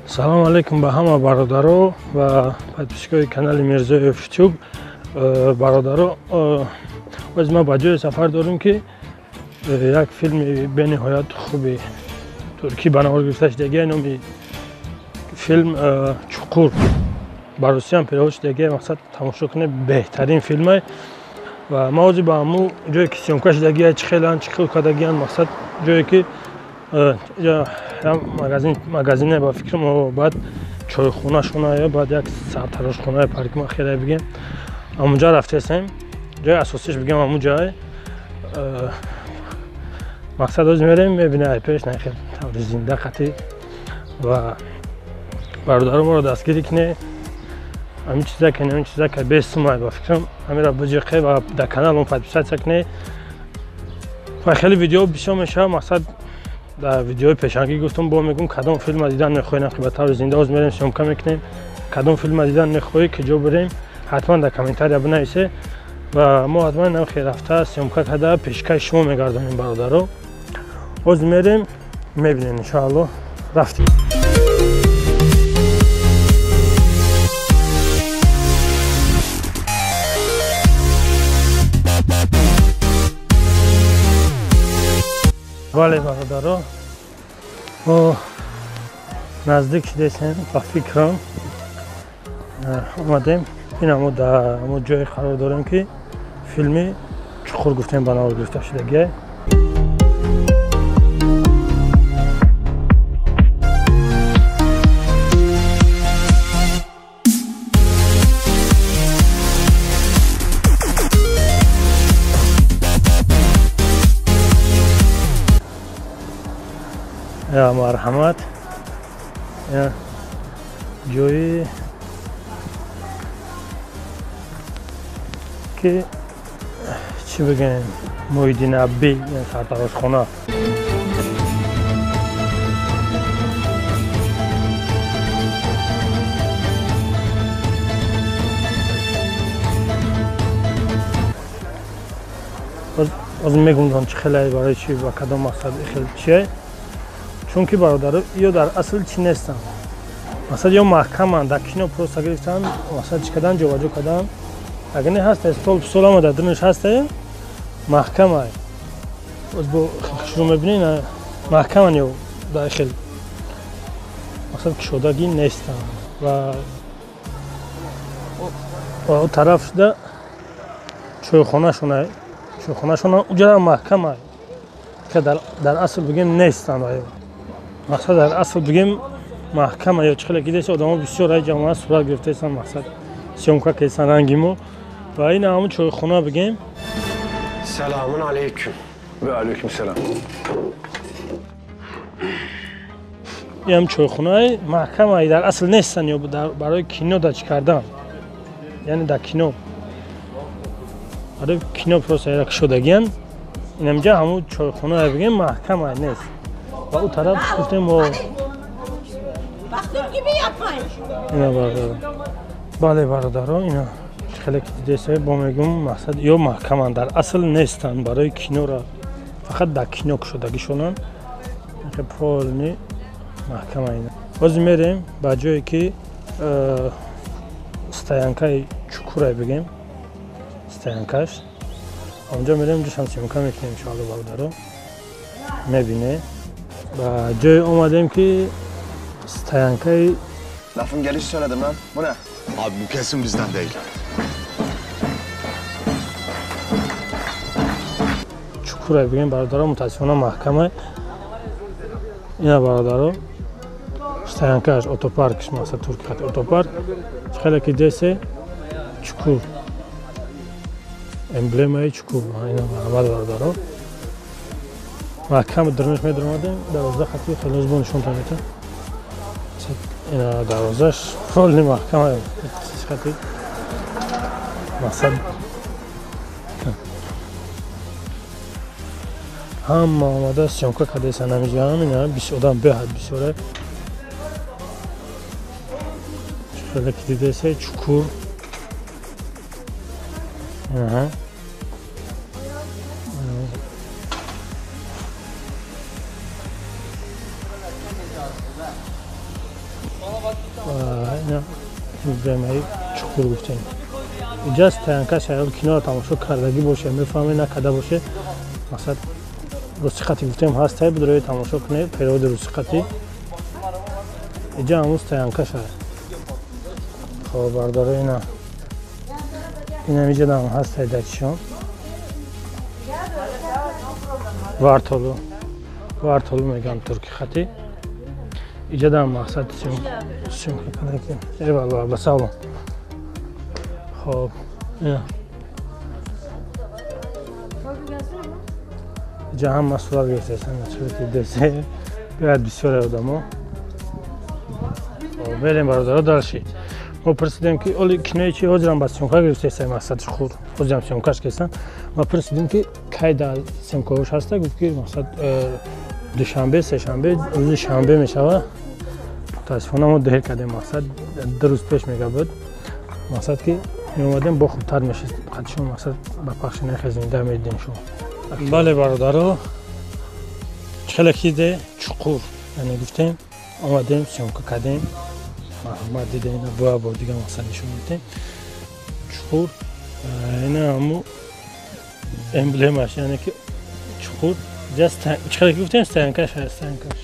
Салом алейкум ба ҳама бародаро ва подписчикои канали Мирзоев Тюб. Бародаро, оз ма ба ҷое сафар дорем, ки як филми бениҳоят хуби туркӣ ба навор гирифта шудагия. Номи филм Чуқур, ба русиям перевод шудагия. Мақсад тамошо кунед, беҳтарин филмай. Ва ма ҳозир ба ҳамун ҷое ки съёмка шудагия, чӣ хеланд, чӣ хел кардагиянд, мақсад ҷое ки магазине ба фикрам, баъд чойхонашона, баъд як сартарошхонаи парикмахера бигем, ҳамунҷа рафтесем. Ҷои асосиш бигем ҳамун ҷай. Мақсад ҳозир мерем, мебинем ай пеш нахел таври зинда қатӣ. Ва бародаро, моро дастгирӣ кунед, ҳамин чиза ки ҳамин чиза ки бес сумай ба фикрам, ҳамира биҷиқе ва дар канал он подписаться кунед. Ва хеле видео бисёр мешавад. Мақсад дар видеои пешангӣ гуфтам, бо мегӯм, кадом филма дидан мехоҳем, ки ба таври зинда ҳозир мерем, съёмка мекунем. Кадом филма дидан мехоҳӣ, ки ҷо бирем, ҳатман дар комментария бинависе ва мо ҳатман намхе рафта съёмка карда пешкаши шумо мегардонем. Бародаро, ҳозир мерем, мебинем, иншоалло. Рафтем. Бале, бародаро, мо наздик шудесем, ба фикрам омадем. Ин ҳамо дар ҳамо ҷое қарор дорем, ки филми Чуқур гуфтем ба навор гирифта шудагия. Я марҳамат, я ҷои ки чӣ бигӯем, Муҳиддин Аббӣ, сартарошхона. Ҳозир мегӯм чӣ хеле, барои чӣ, ба кадом мақсад хел чие. Чунки бародаро, ё дар асл чӣ нестанд, масалан ё маҳкаманд, дар кино просто гирифтанд, масалан чӣ кардан, ҷобаҷо кардан. Агар не ҳаста стол пистол ама дар дунаш ҳаста, маҳкамай. Боз бо шурӯъ мебинӣ, маҳкаманд ё дар хел мақсад кушодагӣ нестанд. Ва о тараф шуда чойхонашона, чойхонашона уҷара маҳкамай, ки дар асл бигем нестанд. Мақсад дар асл бигем маҳкама ё чӣ хеле ки одамо бисёр ай ҷамоа сурат гирифтаистанд, мақсад съёмка кардастанд ранги мо. Ва ин ҳамун чойхона бигем. Саламун алейкум. Ва алейкум салам. Ин ҳам чойхонаи маҳкама дар асл нестанд, ё барои кино да чӣ кардан, яъне дар кино, барои кино просто яра кушодагиянд. Инамҷа ҳамун чойхона бигем маҳкама нест. Ва ӯ тараф гуфтем мо ина бародаро. Бале, бародаро, ина хеле ки дидесе, бо мегӯм, мақсад ё маҳкаманд, дар асл нестанд, барои кинора фақат дар кино кушодагишонанд, полни маҳкама. Ина ҳозир мерем ба ҷое ки стоянкаи Чукурай бигем, стоянкаш онҷо мерем, ҷошам съёмка мекунем иншоалло. Бародаро, мебине, ба ҷое омадем ки стоянкаи Lafın gelişi söyledim lan. Bu ne? Abi bu kesin bizden değil. Чукурай бигем, бародаро, мутаассифона маҳкама. Ина бародаро, стоянкаш, отопаркш, мақсад турки хати отопарк. Хеле ки десе, Чукур, эмблемаи Чукур. Ина марҳамат, бародаро, маҳкама дурнаш медаромадем, дарвоза хати хеле бо нишонтон метавон. Ина дарвозаш полни маҳкама хати, мақсад ҳама омада съёмка кардаистанд ҳамиҷоам. Ина одам беҳад бисёре. Хеле ки дидасе, Чукур. Ва ина эмблемаи Чуқур гуфтем. Иҷа стоянкаш аял киноро тамошо кардагӣ боше, мефаҳме, накарда боше. Мақсад русӣ қати гуфтем ҳастай, бидрои тамошо кунед, переводи русӣ қати. Иҷа ҳамун стоянкаш ай. Хоб бародаро, ина инам иҷа дам ҳастай дачишон. Вартолу. Вартолу меган турки хати. Иҷа дам мақсад съёмка кардагӣ. Эваллоҳ, ба салом. Хоб, ина. Иҷа ҳама сурат гирифтаасан, чӣ десе. Бояд бисёре одамо. Мерем бародаро дальше. Мо пурсидем ки оли кинои чи ҳозирам ба съёмка гирифтаеста мақсад Чуқур. Ҳозирам съёмкаш кестан. Мо пурсидем ки кай дар съёмкаҳош ҳаста, гуфт ки мақсад душанбе, сешанбе, рӯзи шанбе мешава. Мутаассифона мо дер кардем, мақсад 2 рӯз пеш мега буд. Мақсад ки меомадем бо хубтар мешид. Қадшон мақсад ба пахши нахе зинда медидем шумо. Бале бародаро, хеле киде Чуқур, яъне гуфтем, омадем, съёмка кардем. Марҳамат дида, ина боя бор дига мақсад нишон медиҳем. Чуқур, ина ҳаму эмблемаш, яъне ки Чуқур, чӣ ки гуфтем, стоянкаш ҳаст, стоянкаш.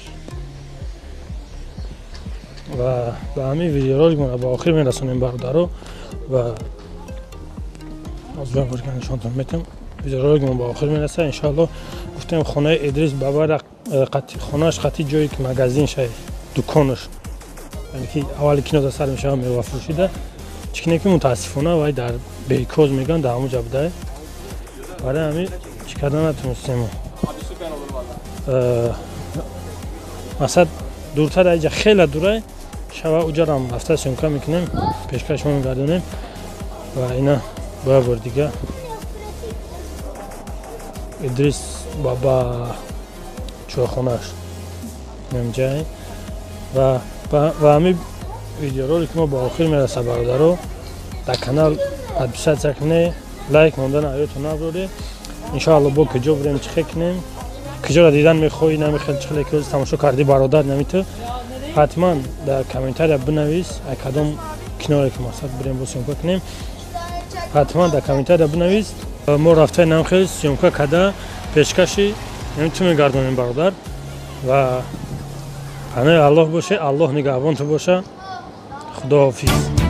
Ва ба ҳамин видеоролик мо ба охир мерасонем бародаро ва аз бор дига нишонтон медиҳем. Видеоролик мо ба охир мерасад. Иншоаллоҳ гуфтем хонаи Идрис бабара хонааш қати ҷое ки магазин шай, дуконаш, яъне ки аввали кино дар сар мешава мевафурӯшида. Чӣ кине ки мутаассифона вай дар Бейкоз мегӯянд, дар ҳамун ҷа будай. Барои ҳамин чӣ карда натунистем. Мақсад дуртар аҷа хеле дурай, шава уҷарам рафта съёмка мекунем, пешкаш мо мегардонем. Ва ина боя бор дига Идрис баба чойхонааш инамҷай. Ва ҳамин видеоролик мо ба охир мерасад бародаро. Дар канал подписаться кунед, лайк мондан аётон набуред. Иншоалло бо куҷо бурем, чӣ хел кунем, куҷоро дидан мехоҳӣ, намехоҳӣ, чӣ хеле ки ҳозир тамошо кардӣ бародар, намиту ҳатман дар комментария бинавис, ай кадом киноре ки мақсад бурем бо съёмка кунем, ҳатман дар комментария бинавис. Мо рафтаи намхел съёмка карда пешкаши ту мегардонем бародар. Ва панои Аллоҳ боше, Аллоҳ нигаҳбон ту боша. Худоҳофиз.